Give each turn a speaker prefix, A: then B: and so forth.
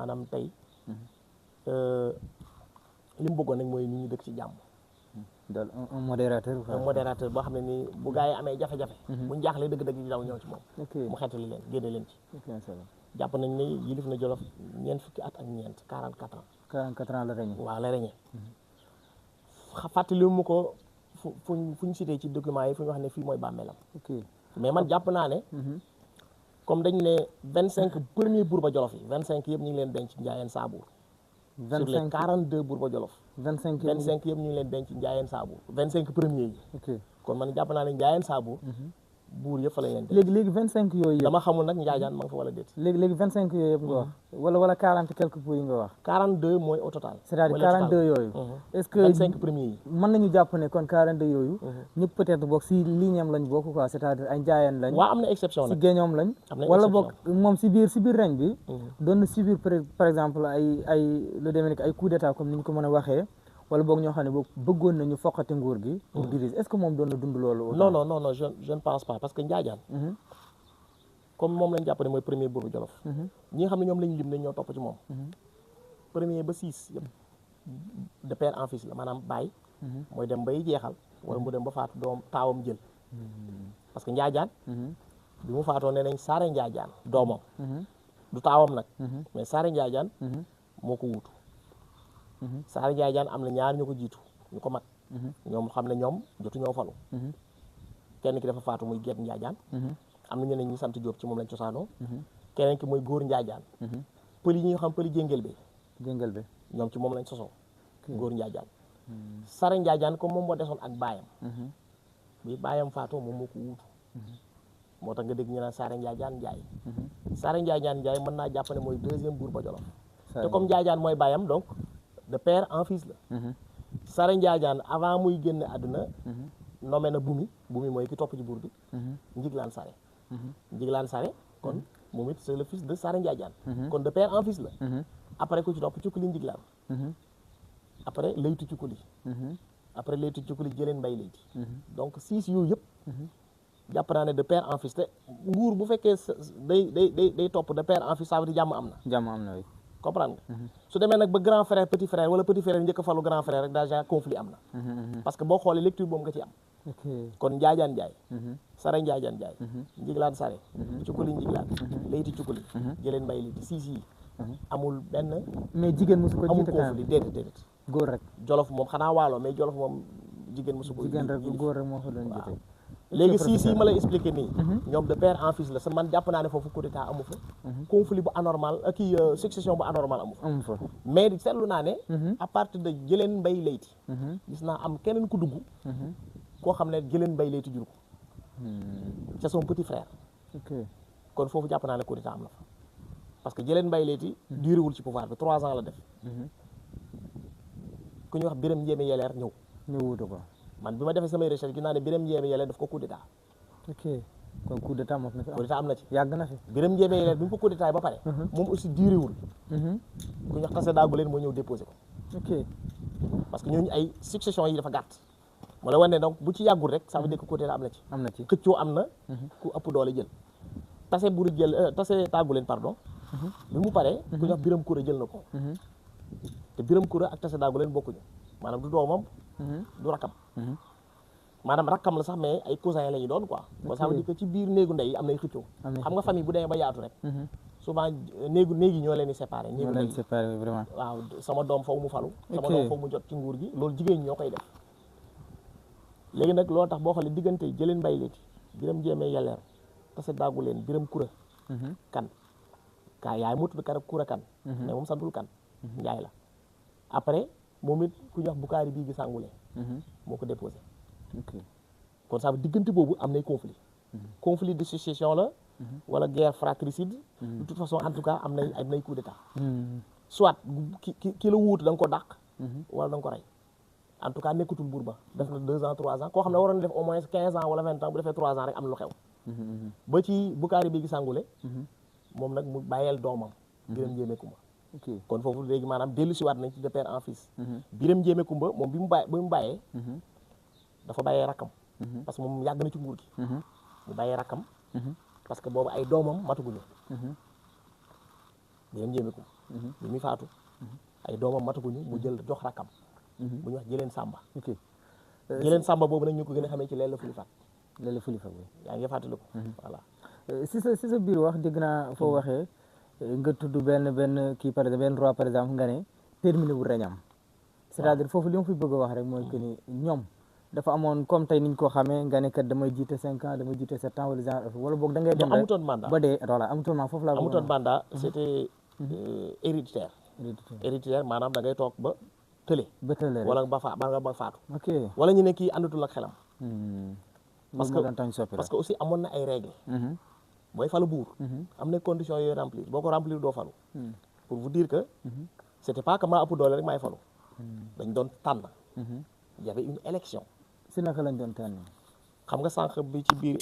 A: maanaam tey li mu bëggoon nag mooy nit ñi dëkk ci jàmm.
B: daal un modérateur.
A: un modérateur boo xam ne nii bu gars yi amee jafe-jafe. buñ jaaxlee dëgg-dëgg di daw ñëw ci moom. mu xeetali leen génne leen ci. jàpp nañ ne yilif na Jolof ñeent fukki at ak ñeent 44 ans.
B: 44 ans la régné.
A: waaw la régné. fàttali mu ko fu ñu cité ci documents yi fu ñu wax ne fii mooy bàmmeelam. mais man jàpp naa ne. comme dañ ne 25 premiers Bourba Jolof yi 25 yëpp ñu ngi leen denc Njaayeen Saabuur. 25 sur les 42 Bourba Jolof. 25 yëpp ñu ngi leen denc Njaayeen Saabuur 25 premiers yi. kon man jàpp naa ne Njaayeen Saabuur. buur yëpp fa lañ leen denc.
B: léegi 25 yooyu yëpp.
A: dama xamul nag Njaajaan ma nga fa wala déet.
B: léegi 25 yooyu yëpp nga wax. wala 40 quelques pour yi nga wax.
A: 42 mooy au total.
B: c'est-à-dire 42 yooyu. est-ce que
A: 25 premiers yi.
B: mën nañu jàpp ne kon 42 yooyu. ñëpp peut-être boog si ligne am lañ bokk quoi c'est-à-dire ay Njaayeen lañ.
A: waaw am na exception nag
B: si géñoom lañ. wala boog moom si biir reñ bi. doon na subir par exemple ay lu demee ni ay coup d'état comme ni ñu ko mën a waxee. wala boog ñoo xam ne boog bëggoon nañu foqati nguur gi. pour diriger est-ce que moom doon na dund loolu.
A: non je ne pense pas parce que Njaajaan. comme moom lañ jàpp ne mooy premier Bourba Jolof. ñi nga xam ne ñoom lañ lim ne ñoo topp ci moom. premier ba 6 yëpp de père en fils la maanaam baay. mooy dem bay jeexal. wala mu dem ba faatu doom taawam jël. parce que Njaajaan. bi mu faatoo nee nañ Saare Njaajaan doomam. du taawam nag. mais Saare Njaajaan. moo ko wuutu. Saare Njaajaan am na ñaar ñu ko jiitu ñu ko mag. ñoom xam ne ñoom jotu ñoo falu. kenn ki dafa faatu muy Geet Njaajaan. am na ñeneen ñi sant Jóob ci moom lañ cosaanoo. keneen ki mooy Góor Njaajaan. pël yi ñuy xam pël yi jéngel bi. ñoom ci moom lañ sosoo. Góor Njaajaan. Saare Njaajaan comme moom moo desoon ak baayam. bi baayam faatoo moom moo ko wuutu. moo tax nga dégg ñu naan Saare Njaajaan Njaay. Saare Njaajaan Njaay mën naa jàpp ne mooy deuxième Bourba Jolof. te comme Njaajaan mooy baayam donc de père en fils la. Saare Njaajaan avant muy génn àdduna. nommé na Bumi mooy ki topp ci buur bi. Njiglaan Sare. Njiglaan Sare kon moom it c'est le fils de Saare Njaajaan. kon de père en fils la. après ku ci topp Cukkuli Njiglaan. après Laytu Cukkuli. après Laytu Cukkuli Jëleen Mbay Layti. donc 6 yooyu yëpp. jàpp naa ne de père en fils te nguur bu fekkee day topp de père en fils ça veut dire jàmm am na.
B: jàmm am na oui.
A: comprendre nga su demee nag ba grand frère petit frère wala petit frère njëkk a falu grand frère rek déjà conflit am na. parce que boo xoolee lecture boobu nga ci am. kon Njaajaan Njaay. Sare Njaajaan Njaay. Njiglaan Sare. Cukkuli Njiglaan. Layti Cukkuli. Jëleen Mbay Layti 6 yi. amul benn.
B: mais jigéen mosu ko
A: amul
B: jiite
A: conflit déedéet.
B: góor rek.
A: Jolof moom xanaa waalo mais Jolof moom jigéen mosu ko.
B: jigéen rek góor rek moo fa doon jiite.
A: léegi si ma lay expliqué nii. ñoom de père en fils la sa man jàpp naa ne foofu coup d'état amu fa. conflit bu anormal kii succession bu anormal amu fa. mais seetlu naa ne. à partir de Jëleen Mbay Layti. gis naa am keneen ku dugg. koo xam ne Jëleen Mbay Layti jur ko. c'est son petit frère. kon foofu jàpp naa ne coup d'état am na fa. parce que Jëleen Mbay Layti duré wul ci pouvoir bi 3 ans la def. ku ñuy wax Biram Njéeme Yeleer ñëw
B: wutu ko.
A: man bi ma defee samay recherche gis naa ne Biram Njéeme Yeleer daf ko coup d'état.
B: kon coup d'état mos na fi
A: coup d'état am na ci.
B: yàgg na fi.
A: Biram Njéeme Yeleer bi mu ko coup d'état ba pare. moom aussi duré wul. ku ñu wax Tase Daagu leen moo ñëw déposé ko. parce que ñooñu ay succession yi dafa gàtt. moo la wane ne donc bu ci yàggul rek ça veut dire que coup d'état am na ci. këccoo am na. ku ëpp doole jël. Tase Daagu leen pardon. bi mu paree. ku ñu wax Biram Kura jël na ko. te Biram Kura ak Tase Daagu leen bokkuñu maanaam du doomam. du rakam. maanaam rakkam la sax mais ay cousins la ñu doon quoi. bon ça veut dire que ci biir néegu ndey yi am nay xëccoo. xam nga famille bu demee ba yaatu rek. souvent néegi ñoo leen di séparé.
B: ñoo leen di séparé vraiment.
A: waaw sama doom faw mu falu. sama doom faw mu jot ci nguur gi loolu jigéen ñi ñoo koy def. léegi nag loolu tax boo xoolee diggante Jëleen Mbay Layti Biram Njéeme Yeleer Tase Daagu leen Biram Kura. kan yaay mu tudd Kura kan. mais moom santul kan. Njaay la après moom it ku ñuy wax Bukaari bii gi sàngule moo ko déposé. kon ça veut diggante boobu am nay conflit. conflit de succession la. wala guerre fratricide. de toute façon en tout cas am nay coup d'état. soit ki la wuutu da nga ko dàq. wala da nga ko rey. en tout cas nekkatul buur ba def na 2 ans 3 ans koo xam ne waroon def au moins 15 ans wala 20 ans bu defee 3 ans rek am lu xew. ba ci Bukaari bii gi sàngule moom nag mu bàyyeel doomam. Biram Njéeme Kumba. kon foofu léegi maanaam dellu si waat nañ ci de père en fils. Biram Njéeme Kumba moom bi mu bàyyee. dafa bàyyee rakkam. parce que moom yàgg na ci nguur gi. mu bàyyee rakkam. parce que boobu ay doomam matuguñu. Birame Ndiémé Koum bi muy faatu ay doomam mataguñu mu jël jox rakkam bu ñu wax Jëleen Samba
B: ok
A: Jëleen Samba boobu nag ñu ko gën a xamee ci Leela Fuli Fat
B: léeg-léeg fuli fa bi
A: yaa ngi fàttaliku voilà
B: si sa biir wax dégg naa foo waxee nga tudd benn kii par exemple benn roi par exemple nga ne terminé bu reñam c'est-à-dire foofu li ma fi bëgg a wax rek mooy que ni ñoom dafa amoon comme tey niñ ko xamee nga ne kat damay jiite 5 ans damay jiite 7 ans wala genre wala boog da ngay dem rek
A: amutoon mandat
B: ba dee voilà amutoon mandat foofu laa
A: amutoon mandat c'était héréditaire maanaam da ngay toog ba tële
B: bëtale
A: wala ba nga ba faatu
B: ok
A: wala ñu ne kii àndatul ak xelam
B: parce
A: que aussi amoon na ay règles booy falu buur am na conditions yooyu remplir boo ko remplir doo falu pour vous dire que c'était pas que maa ëpp doole rek maay falu dañ doon tànn y avait une élection
B: si naka lañ doon tànn
A: xam nga sànq bi ci biir